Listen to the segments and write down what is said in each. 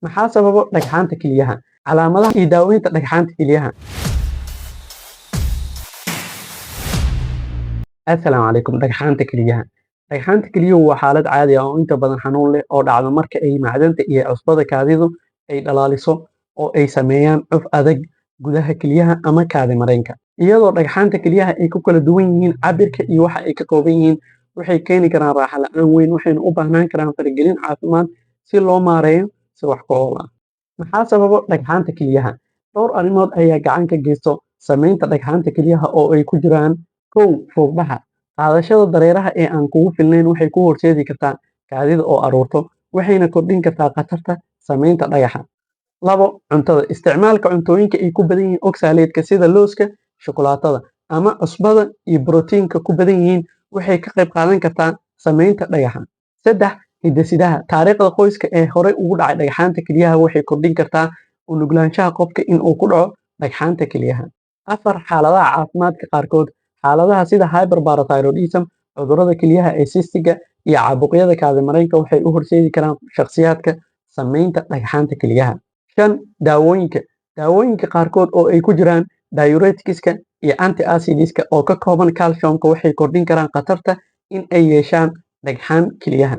Maxaa sababa dhagxaanta kelyaha? Calaamadaha iyo daaweynta dhagxaanta kelyaha. Assalaamu calaykum. Dhagxaanta kelyaha. Dhagxaanta kelyuhu waa xaalad caadi ah oo inta badan xanuun leh oo dhacda marka ay macdanta iyo cusbada kaadidu ay dhalaaliso oo ay sameeyaan cuf adag gudaha kelyaha ama kaadi mareenka. Iyadoo dhagxaanta kelyaha ay ku kala duwan yihiin cabirka iyo waxa ay ka kooban yihiin, waxay keeni karaan raaxo la'aan weyn, waxayna u baahnaan karaan faragelin caafimaad si loo maareeyo si wax ku ool ah. Maxaa sababa dhagxaanta kelyaha? Dhowr arrimood ayaa gacan ka geysto samaynta dhagxaanta kelyaha oo ay ku jiraan: kow, fuuqbaxa. Qaadashada dareeraha ee aan kugu filnayn waxay ku horseedi kartaa kaadida oo aruurto, waxayna kordhin kartaa khatarta samaynta dhagaxa. Labo, cuntada. Isticmaalka cuntooyinka ay ku badan yihiin oxalate-ka sida looska, shukulaatada ama cusbada iyo borotiinka ku badan yihiin waxay ka qayb qaadan kartaa samaynta dhagaxa. Saddex, hidde-sidaha. Taariikhda qoyska ee horey ugu dhacay dhagxaanta kelyaha waxay kordhin kartaa u nuglaanshaha qofka in uu ku dhaco dhagxaanta kelyaha. Afar, xaaladaha caafimaadka qaarkood. Xaaladaha sida hyperparathyroidism, cudurrada kelyaha ee cystic-ga iyo caabuqyada kaadi-mareenka waxay u horseedi karaan shakhsiyaadka samaynta dhagxaanta kelyaha. Shan, daawooyinka. Daawooyinka qaarkood oo ay ku jiraan diuretics-ka iyo antacids-ka oo ka kooban calcium-ka waxay kordhin karaan khatarta in ay yeeshaan dhagxaan kelyaha.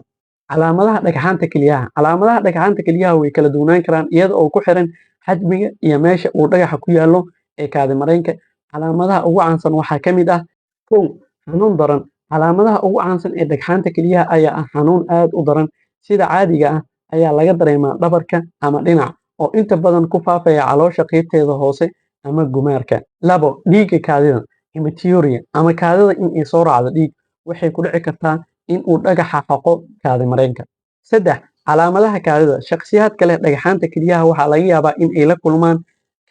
Calaamadaha dhagxaanta kelyaha. Calaamadaha dhagxaanta kelyaha way kala duwanaan karaan iyada oo ku xiran xajmiga iyo meesha uu dhagaxa ku yaallo ee kaadi-mareenka. Calaamadaha ugu caansan waxaa ka mid ah: kow, xanuun daran. Calaamadaha ugu caansan ee dhagxaanta kelyaha ayaa ah xanuun aad u daran, sida caadiga ah ayaa laga dareemaa dhabarka ama dhinac, oo inta badan ku faafaya caloosha qaybteeda hoose ama gumaarka. Labo, dhiigga kaadida, hematuria, ama kaadida in ay soo raacdo dhiig, waxay ku dhici kartaa in uu dhagaxa xoqo kaadi-mareenka. Saddex, calaamadaha kaadida. Shakhsiyaadka leh dhagxaanta kelyaha waxaa laga yaabaa in ay la kulmaan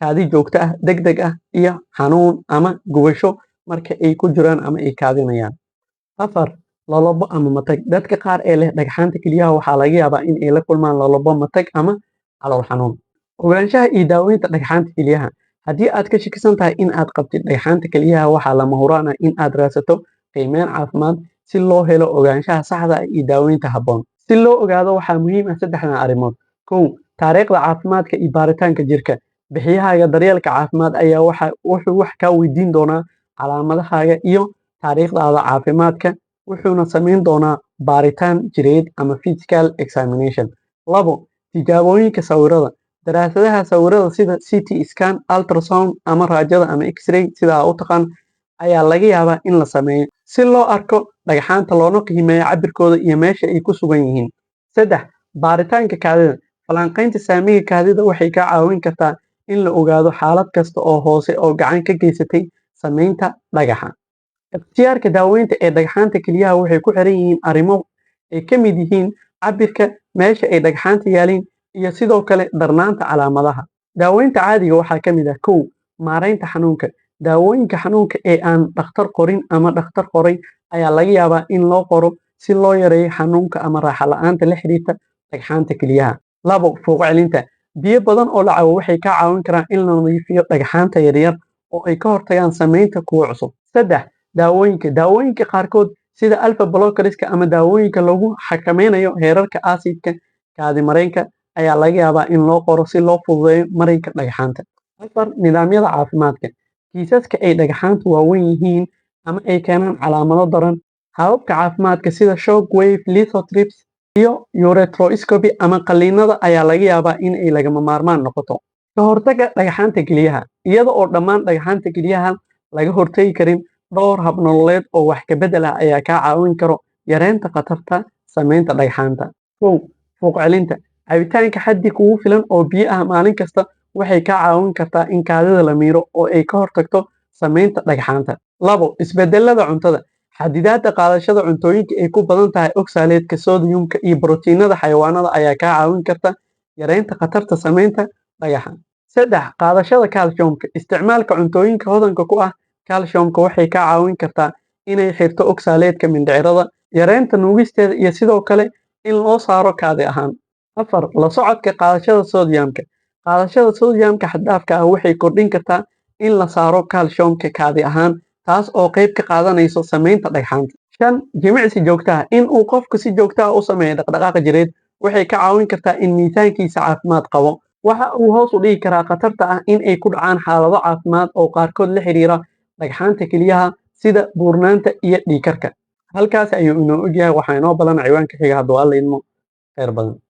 kaadi joogto ah, degdeg ah iyo xanuun ama gubasho marka ay ku jiraan ama ay kaadinayaan. Afar, lalabo ama matag. Dadka qaar ee leh dhagxaanta kelyaha waxaa laga yaabaa in ay la kulmaan lalabo, matag ama calool xanuun. Ogaanshaha iyo daaweynta dhagxaanta kelyaha. Haddii aad ka shakisan tahay in aad qabtid dhagxaanta kelyaha, waxaa lama huraan ah in aad raadsato qiimeyn caafimaad si loo helo ogaanshaha saxda ah iyo daaweynta habboon. Si loo ogaado waxaa muhiim ah saddexdan arrimood. Kow, taariikhda caafimaadka iyo baaritaanka jirka. Bixiyahaaga daryeelka caafimaad ayaa waxa wuxuu wax kaa weydiin doonaa calaamadahaaga iyo taariikhdaada caafimaadka, wuxuuna samayn doonaa baaritaan jireed ama physical examination. Labo, tijaabooyinka sawirada. Daraasadaha sawirada sida CT scan, ultrasound ama raajada ama X-ray sida aa u taqaan ayaa laga yaabaa in la sameeyo si loo arko dhagxaanta loona qiimeeyo cabirkooda iyo meesha ay ku sugan yihiin. Saddex, baaritaanka kaadida. Falanqaynta saamiga kaadida waxay kaa caawin kartaa in la ogaado xaalad kasta oo hoose oo gacan ka geysatay samaynta dhagaxa. Ikhtiyaarka daaweynta ee dhagxaanta kelyaha waxay ku xiran yihiin arrimo ay ka mid yihiin cabirka, meesha ay dhagxaanta yaaliin iyo sidoo kale darnaanta calaamadaha. Daaweynta caadiga waxaa ka mid ah: kow, maaraynta xanuunka. Daawooyinka xanuunka ee aan dhakhtar qorin ama dhakhtar qoray ayaa laga yaabaa in loo qoro si loo yareeyo xanuunka ama raaxo la'aanta la xiriirta dhagxaanta kelyaha. Labo, fuuq celinta. Biyo badan oo la cabo waxay kaa caawin karaan in la nadiifiyo dhagxaanta yaryar oo ay ka hortagaan samaynta kuwa cusub. Saddex, daawooyinka. Daawooyinka qaarkood sida alpha blockerska ama daawooyinka lagu xakameynayo heerarka asidka kaadi-mareenka ayaa laga yaabaa in loo qoro si loo fududeeyo marinka dhagxaanta. Afar, nidaamyada caafimaadka. Kiisaska ay dhagxaantu waaweyn yihiin ama ay keenaan calaamado daran, hababka caafimaadka sida shock wave lithotripsy iyo ureteroscopy ama qalliinada ayaa laga yaabaa in ay lagama maarmaan noqoto. Ka hortagga dhagxaanta kelyaha. Iyada oo dhammaan dhagxaanta kelyaha laga hortagi karin, dhowr hab nololeed oo wax ka beddel ah ayaa kaa caawin karo yareynta khatarta samaynta dhagxaanta. Kow, fuuq celinta. Cabitaanka xaddi kugu filan oo biyo ah maalin kasta waxay kaa caawin kartaa in kaadida la miiro oo ay ka hortagto samaynta dhagxaanta. Labo, isbedelada cuntada. Xadidaadda qaadashada cuntooyinka ay ku badan tahay oxalate-ka, sodium-ka iyo borotiinada xayawaanada ayaa kaa caawin karta yareynta khatarta samaynta dhagaxa. Saddex, qaadashada calcium-ka. Isticmaalka cuntooyinka hodanka ku ah calcium-ka waxay kaa caawin kartaa inay xirto oxalate-ka mindhicirada, yareynta nuugisteeda iyo sidoo kale in loo saaro kaadi ahaan. Afar, la socodka qaadashada sodium-ka. Qaadashada sodium-ka xad-dhaafka ah waxay kordhin kartaa in la saaro calcium-ka kaadi ahaan, taas oo qayb ka qaadanayso samaynta dhagxaanta. Shan, jimicsi joogto ah. In uu qofku si joogto ah u sameeyo dhaqdhaqaaq jireed Waxay ka caawin kartaa in miisaankiisa caafimaad qabo. Waxa uu hoos u dhigi karaa khatarta ah in ay ku dhacaan xaalado caafimaad oo qaarkood la xiriira dhagxaanta keliyaha, sida buurnaanta iyo dhiigkarka. Halkaas ayuu inoo ogyahay. Waxaa inoo balan ciwaanka xiga hadduu Alla idmo. Khayr badan.